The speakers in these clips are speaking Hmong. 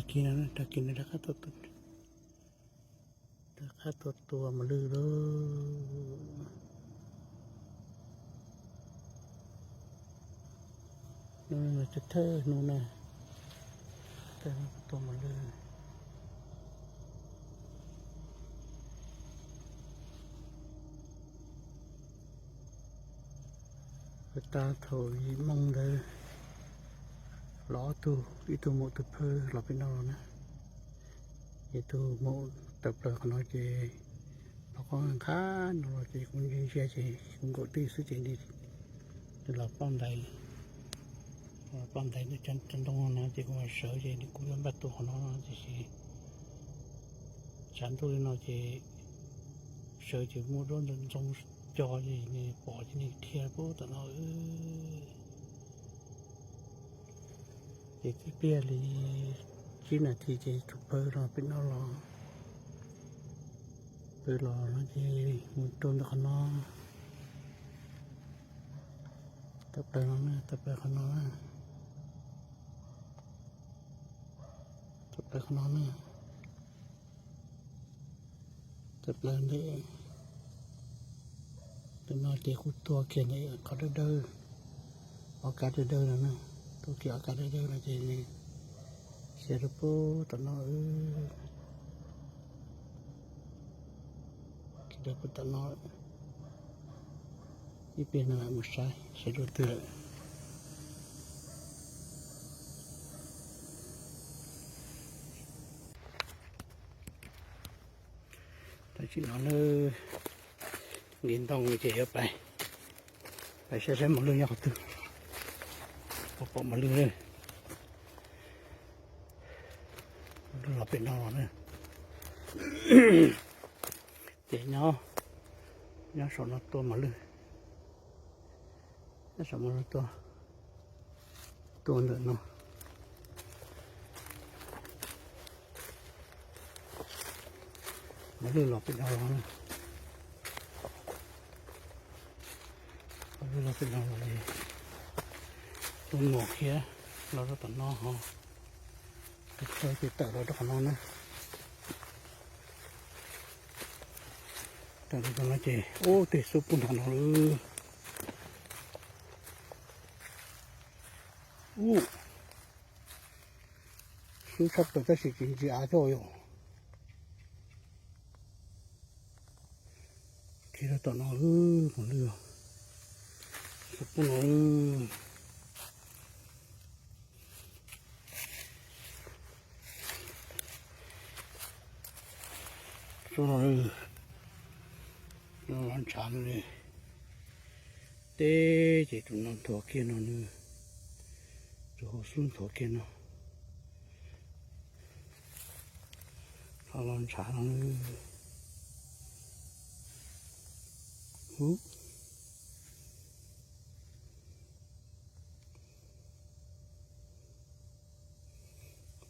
Kiag no, tag kis no rov qab tuaj, rov qab tuaj tua mos lwj lauj. Hnub no thawj hnub na, thawj hnub tua mos lwj. Tab thaum yim moos ntawd los ob tug, ib tug mus tus phawj los pem no los na, ib tug mus tawm plaws qhov no ces los qhov nqhab no los ces kuv ntsia ntsia ces kuv nkaum twg xwb ces nws los ploj ntais, ploj ntais ntawm cov ntoo no ces kuv mam sawv ces kuv yuav npaj tua qhov no no tiam sis tshav ntuj li no ces sawv ces muaj duab ntxoov ntxoo co ces nws pom ces nws dhia pub tom no. Ces tib pliag li tsib nas this ces tus phawj los pem no los, pawg los no ces mus rau ntawm qhov no, tawm plaws no na, tawm plaws qhov no na, tawm plaws qhov no na, tawm plaws ntawm, ntawm no ces kuv tua kiag ntawm qhov dawb dawb, ob kab dawb dawb no na, tua kiag ob kab dawb dawb no ces nws xiav rau pub tom no, xiav rau pub tom no. Ib pliag no mus saib sawv daws twg lawm. Tam sim no na, nqis ntoo ces yuav pais, pais saib saib mos lwj nyob qhov twg, pom pom mos lwj, mos lwj los pem no los na. Ces nyob, nyob saum no tua mos lwj, nyob saum mos lwj tua, tua ntawm no. Mos lwj los pem no los, mos lwj los pem no los, tua mos khiav los rau tom no ho, tus phawj ces tawm los rau qhov no na. Tawm los rau no ces ub, tej xub pub nrov no lawm. Ub, xub tshaj plaws tab sis tsis ntsia av thiab yom. Khiav rau tom no, mos lwj, xub pub no. Xub no, no los ntshav no li. Teb ces tus no nthuav kiag no nws, tus hauv xub nthuav kiag no. Ho los ntshav no. Ub,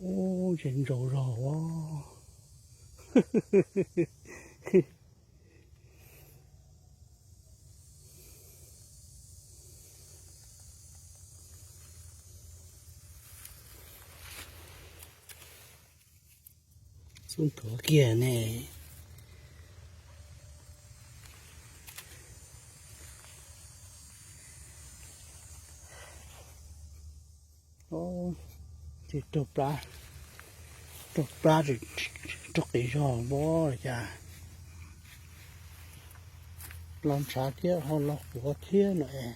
ub, ces ntsaus zog ua. Xub nthuav kiag ne. Ces raug plab, raug plab, raug qis zog npab li cas. Los ntshav thiab ho los quav thiab no es.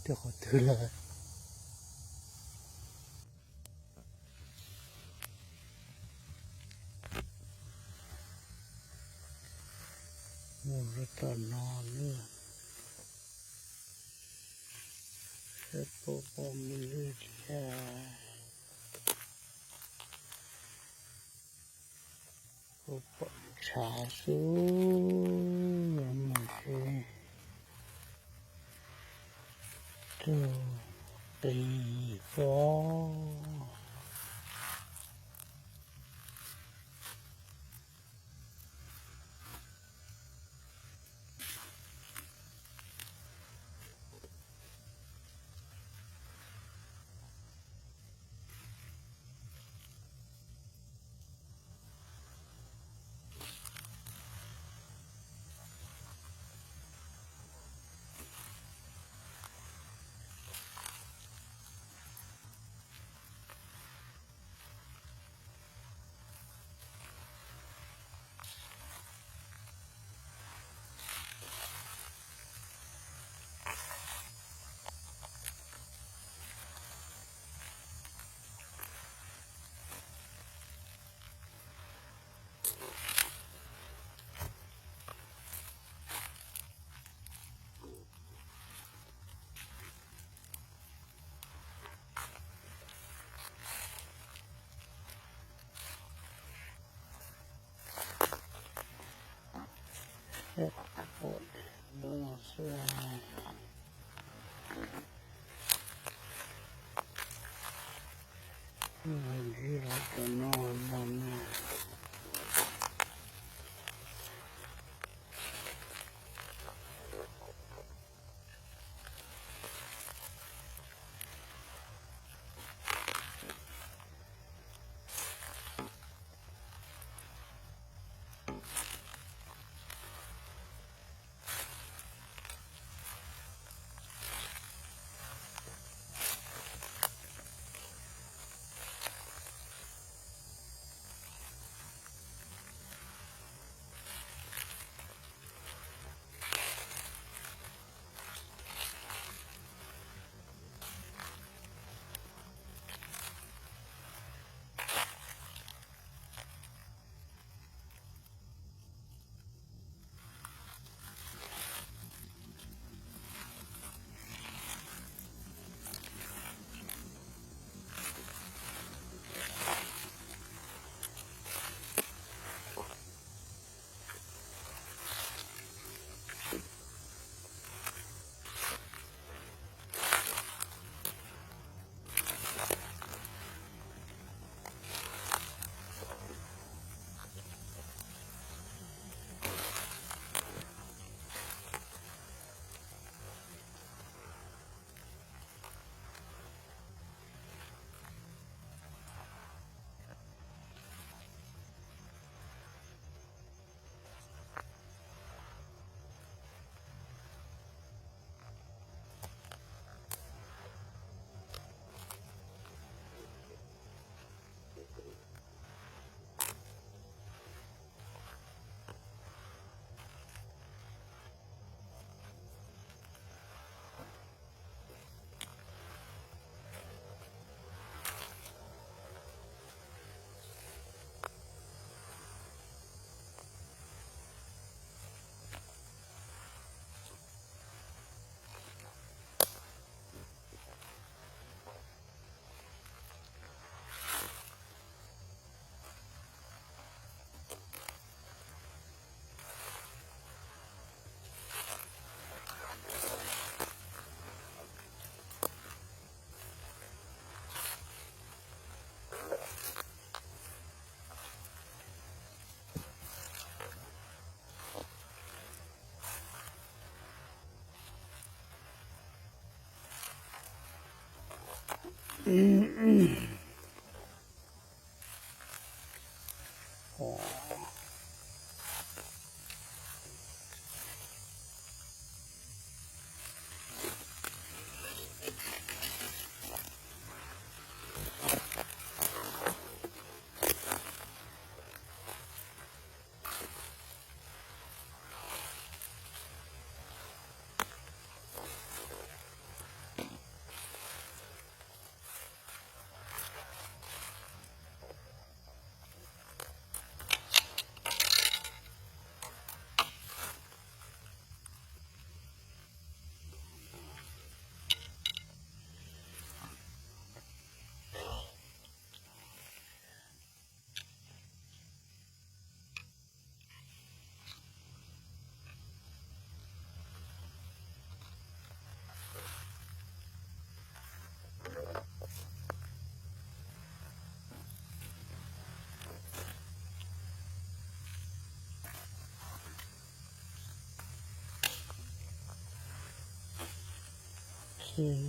Twb qhov twg lawm. Mus rau tom no lawm. Saib puas pom mos lwj thiab. Kuv pom ntshav xwb, mus seb raug qis pob. Ib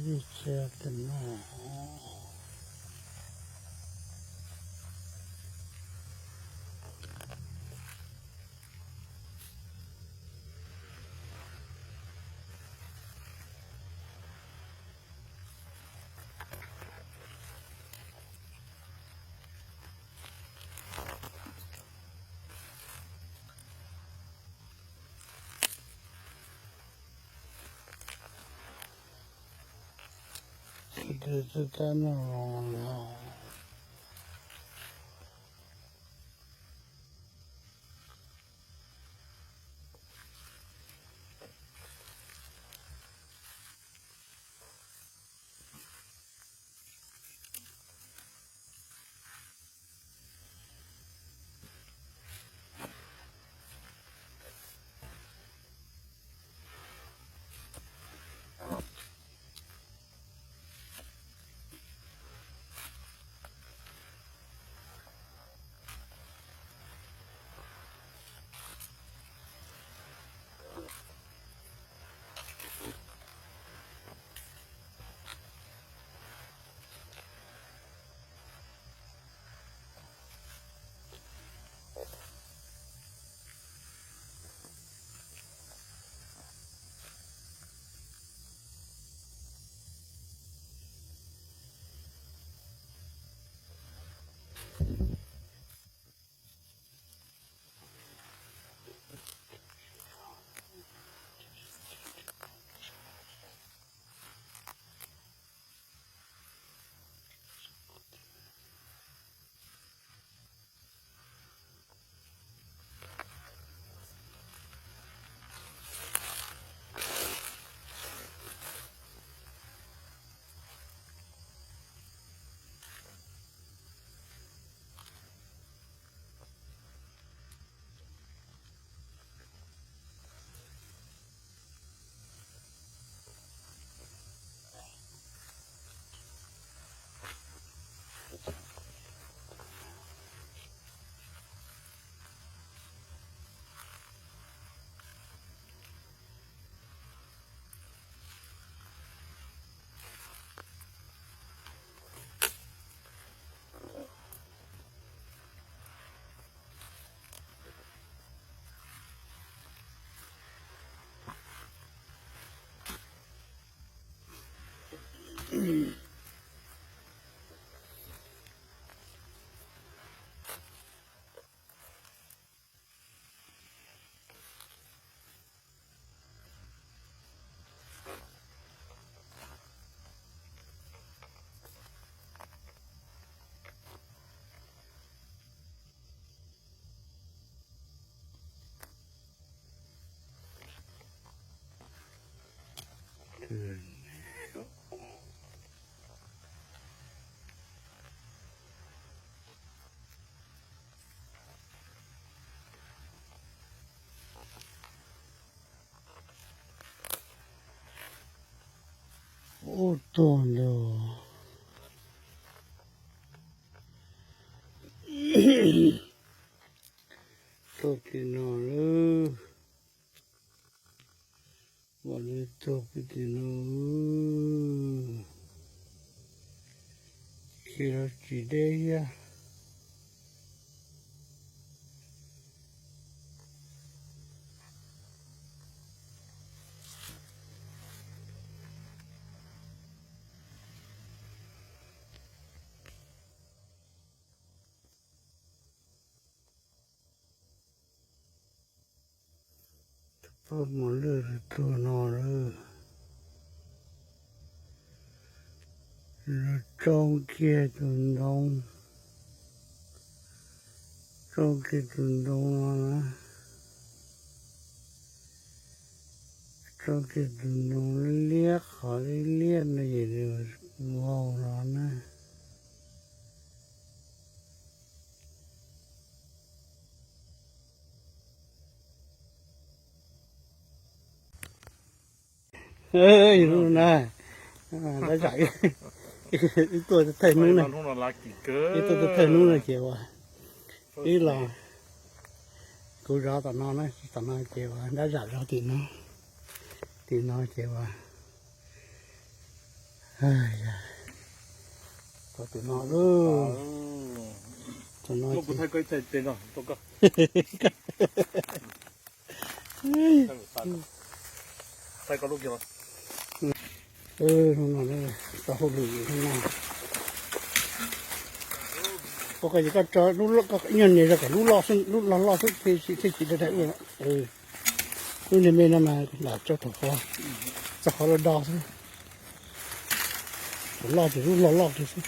los cov no no no. Ub, tuag ntag. Tuag tim no lawm. Ua li tuag pem tim no. Khiav los tsis deb thiab. Tus poj muag lwj tuag no lawm. Lawv tsoo kiag tus ntoo, tsoo kiag tus ntoo no na. Tsoo kiag tus ntoo liab qhov liab liab no ces nws vau no na. Hnub no na, dab zam ib tuaj thawj hnub na, ib tuaj thawj hnub no ces uas ib los kuv zov tom no na, tom no ces uas dab zam zov tim no, tim no ces uas, tom tim no, tom no. Tau hauj lwm no. Ua koj ces koj tso lub, koj nyuag nias zog kom lub loj xwb, lub loj loj xwb thiaj tsis daim ua. Lub niag me no mas lam tso thaum qhov, txog qhov los do xwb. Thaum loj ces lub loj loj kiag xwb.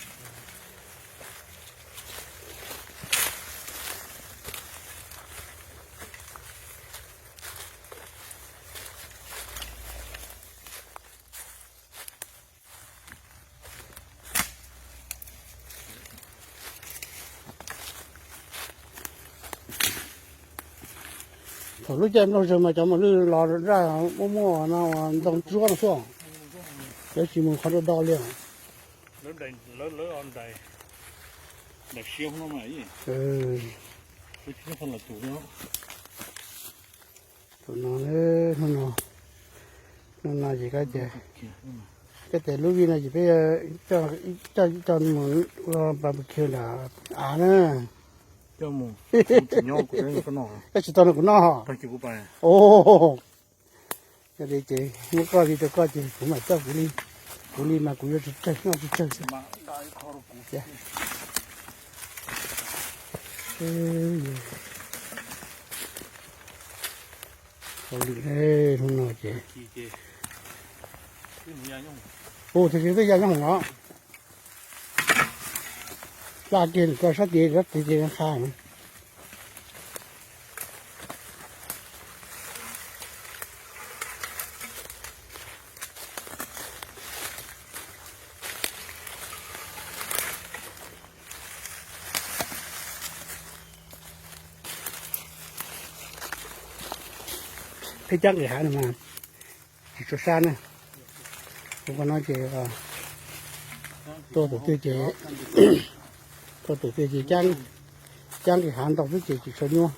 Thaum lub caij nplooj zog mas cov mos lwj los zaj muaj muaj no ntoo tsuab no xwb, cov tsis mus qhov do do li. Tus no, hnub no, hnub no ces koj tias, koj tias lub vij no ces peb coj mus ua barbecue nram av na. Koj tsis tau no kuv noj. Yog li ces muab koj li rau koj ces kuv mam coj kuv li, kuv li mas kuv yuav tsis tsawg noj tsis tsawg xwb. Hauj lwm hnub no ces, ua tag kis twb ya nyob hauv no, laj kiag nws koj sab tid, sab tid ces qha. Peb cab nqis hav no mas tsis tshua sab na. Ua no ces tuaj tus twg ces, tuaj tus twg ces cab nqis hav ntau xwb ces tsis tshua nyuaj.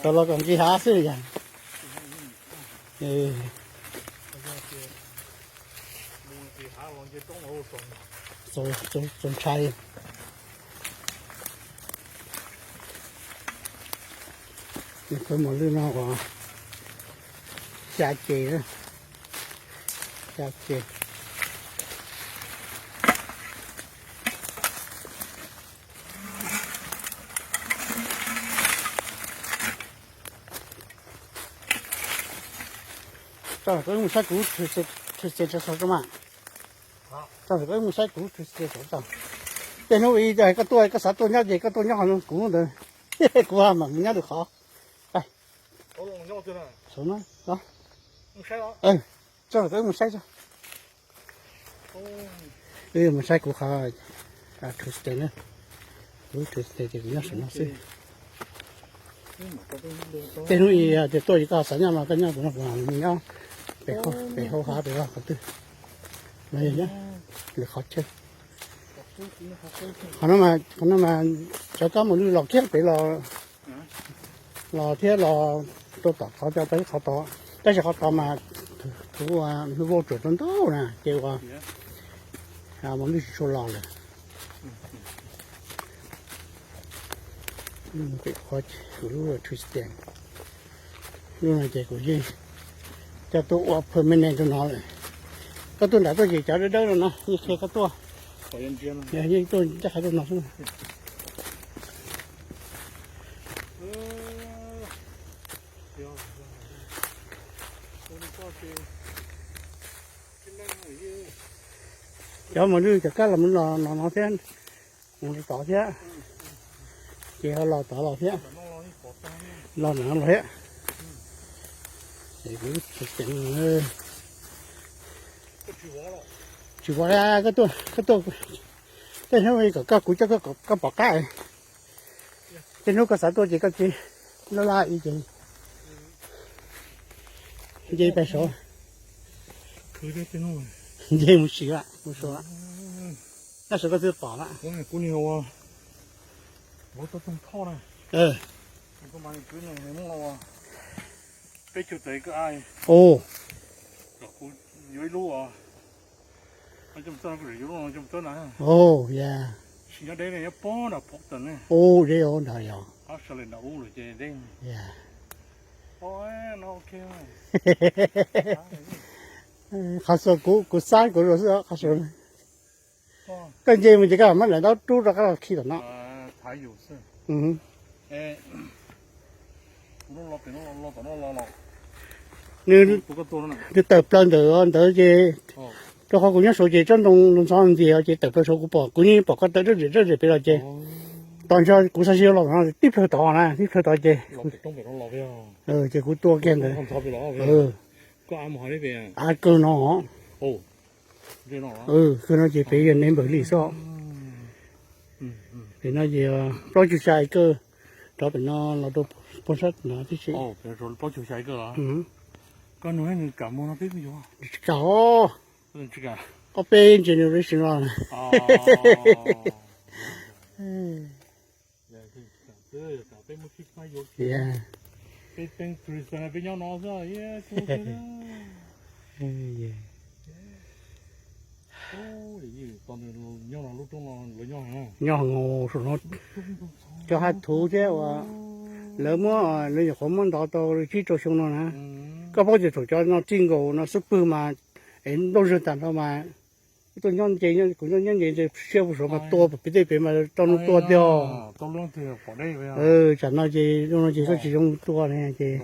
Tau los kom nqis hav xwb yog. Txaus ntshai. Nws khaub maum lwj no uas xya ces, xya ces. Tso, koj mus saib kuv, tso mas. Tso, koj mus saib kuv, tso. Tej hnub ib koj tuaj, koj xav tuaj nyob ces koj tuaj nyob qhov kuv ntawd, kuv mam mus nyob lwm qhov. Tso, koj mus saib tso. Wb mus saib kuv qhov Tuesday na, kuv Tuesday ces kuv nyob saum no xwb. Tej hnub ib tias tuaj ces koj xav nyob no koj nyob, kuv no kuv mus nyob pem hauv hav pem qhov twg no, lwm qhov chaw. Qhov no mas cov kab maum lwj los kiag pem los, los thiab los rau tom qhov cov peb qhov tod, tab sis qhov tod mas kuv ua hnub vauj tsuam rau ntau na ces ua maum lwj tsis tshua los lawm. Lub no ces kuv yeej coj tuaj ua permanent rau no lawm. Koj tuaj nram tuaj ces cov dawb dawb no na yeej qhia koj tuaj, yeej tuaj ncaj qha tuaj no xwb. Cov maum lwj cov kab los no thiab, mus rau tod thiab, ces ho los tod los thiab, los nram no los thiab. Es kuv tsis ceev, tsis pom, koj tuaj, koj tuaj, tej hnub kom koj, kuv coj koj pom qab. Tej hnub koj xav tuaj ces koj cia li laj laj ib ces nce pem saud, nce mus sim mus suav, tab sis koj twb pom lawm. Ua, ya, ua deb ntag yog. Qhov xwb kuv, kuv xav kuv xwb qhov xwb. Koj nce mus ces koj mam muab daim ntaub rub rau qab los khi tom no. Nws, nws tawm plaws ntawm ntawd ces, rau qhov kuv nyob saud ces tsob ntoo ntxhov ntxiag ces tawm plaws saud kuv pom, kuv yeej pom koj tawm dawb zem dawb zem pem los ces, tos ntshe kuv xav sim los no tib plhaw tod na, tib plhaw tod ces, ces kuv tua kiag ntawd. Av kawg no, kawg no ces pem yog neighbor li xwb. Pem no ces plaub caug xya acre, rov pem no los rau puag sab no tib si. Tsis kam os, ob peb generation los. Nyob saum no, cov hav thuv thiab uas lawv muab, lawv nyuam qhuav muab ntov tau tsib rau xyoo no na. Koj paub tias thaum cov no txij nkaus no xub pwg mas, es nplooj zog tag nrho mas Tuaj nyob ces kuv nyob nyob ces siab puag saud mas tua pem tej pem mas rau no tua tiag. Tsam no ces zoo no ces tsis zoo tua li ces